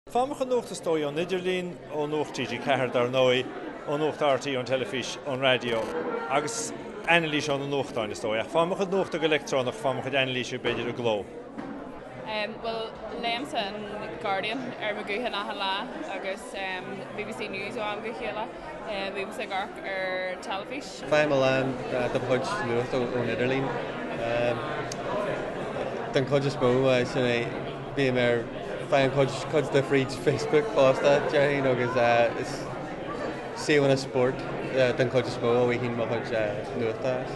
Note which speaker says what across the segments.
Speaker 1: Faighim mo chuid nuachta is dóigh ón idirlíon, ó Nuacht TG4 dar ndóigh, ó Nuacht RTÉ, ón teilifís, ón raidió agus anailís ó na nuachtáin is dóigh. Ach faighim mo chuid nuachta go leictreonach, faighim mo chuid anailíse b'fhéidir i gcló.
Speaker 2: Bhuel, léimse an Guardian ar mo ghuthán achan lá agus BBC News ó am go chéile. Bímse ag amharc ar teilifís.
Speaker 3: Faighim a lán de mo chuid nuachta ón idirlíon. Den chuid is mó, sin é, bím ar, faighim cuid, cuid de fríd Facebook fosta, déarfainn, agus is suíomhanna spóirt den chuid is mó a bhfaighinn mo chuid nuachta as.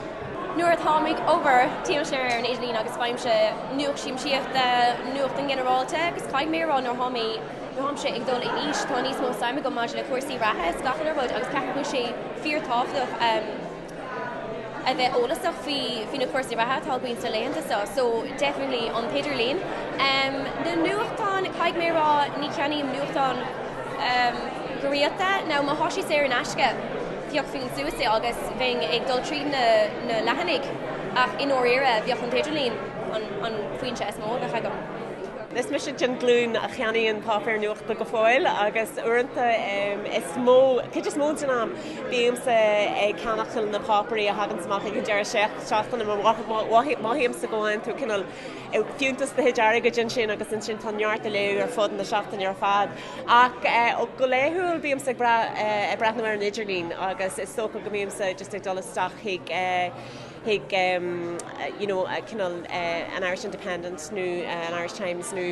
Speaker 4: Nuair atáim ag obair, téimse ar an idirlíon agus faighimse nuacht siamsaíochta, nuacht in ginearálta agus caithfidh mé a rá nuair atá mé, nuair atáimse ag dul in aois, tá níos mó suim agam maidir le cúrsaí reatha is gach uile rud agus ceapaim go bhfuil sé fíorthábhachtach a bheith eolasach faoi faoi na cúrsaí reatha atá againn sna laethanta seo. So definitely an t-idirlíon. Na nuachtáin, caithfidh mé a rá ní cheannaím nuachtán go rialta. Now má thá sé saor in aisce phiocfainn suas é agus bheinn ag dul tríd na na leathanaigh ach i ndáiríre bheadh an t-idirlíon an an foinse is mó a bheadh agam.
Speaker 5: Is mise den ghlúin a cheannaíonn páipéar nuachta go fóill agus uaireanta is mó, cuid is mó den am, bímse ag ceannach na páipéirí a thaganns amach ag an deireadh seachtaine mar mothaímse go bhfaigheann tú cineál fiúntas do chuid airgid ansin agus ansin tá neart le léamh ar fud na seachtaine ar fad. Ach go laethúil bímse ag breathnú ar an idirlíon agus is dócha go mbímse just ag dul isteach chuig chuig you know cineál an Irish Independent nó an Irish Times nó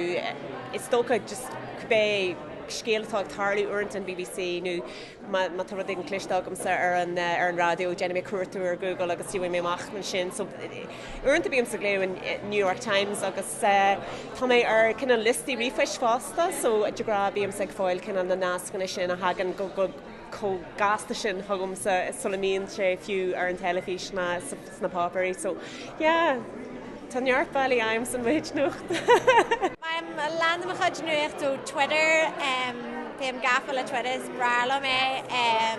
Speaker 5: is dócha just cibé scéal atá ag tarlú uaireanta an BBC nó má má tá rud éigin cloiste agamsa ar an ar an raidió déanfaidh mé cuartú ar Google agus gheobhaidh mé amach ansin so uaireanta bímse ag léamh an New York Times agus tá mé ar cineál liostaí ríomhphoist fosta so de ghnáth bímse ag fáil cineál na nascanna sin a thagann go go chomh gasta sin chugamsa sula mbíonn sé fiú ar an teilifís ná sna páipéirí. So, yeah, tá neart bealaí agamsa mo chuid nuachta.
Speaker 6: Faighim a lán de mo chuid nuacht ó Twitter, bím gafa le Twitter, is breá liom é.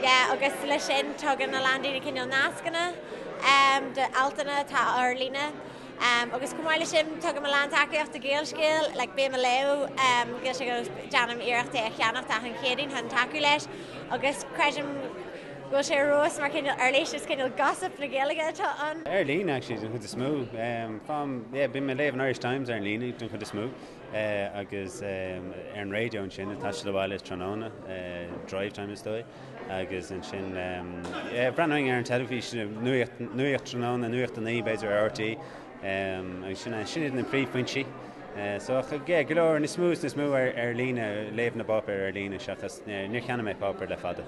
Speaker 6: Yeah, agus leis sin tugann a lán daoine cineál nascanna do altanna atá ar líne. Agus chomh maith leis sin, tugaim a lán tacaíocht do Gaelscéal, like bím ag léamh Gaelscéal agus déanaim iarracht é a cheannacht achan Chéadaoin chun tacú leis agus creidim go bhfuil sé ar fheabhas mar cineál uirlis, is cineál gossip na Gaeilge atá ann.
Speaker 7: Ar líne actually den chuid is mó. Faighim, yeah, bím ag léamh an Irish Times ar líne den chuid is mó agus ar an raidió ansin ag taisteal abhaile tráthnóna, drive time is dóigh. Agus ansin breathnaím ar an teilifís, nuacht, nuacht tráthnóna, nuacht a 9 b'fhéidir ar RTÉ. Agus sin, sin iad na príomhfhoinsí. So ach yeah, go leor níos mó is níos mó ar, ar líne, léamh na bpáipéar ar líne seachas, níor cheannaigh mé páipéar le fada.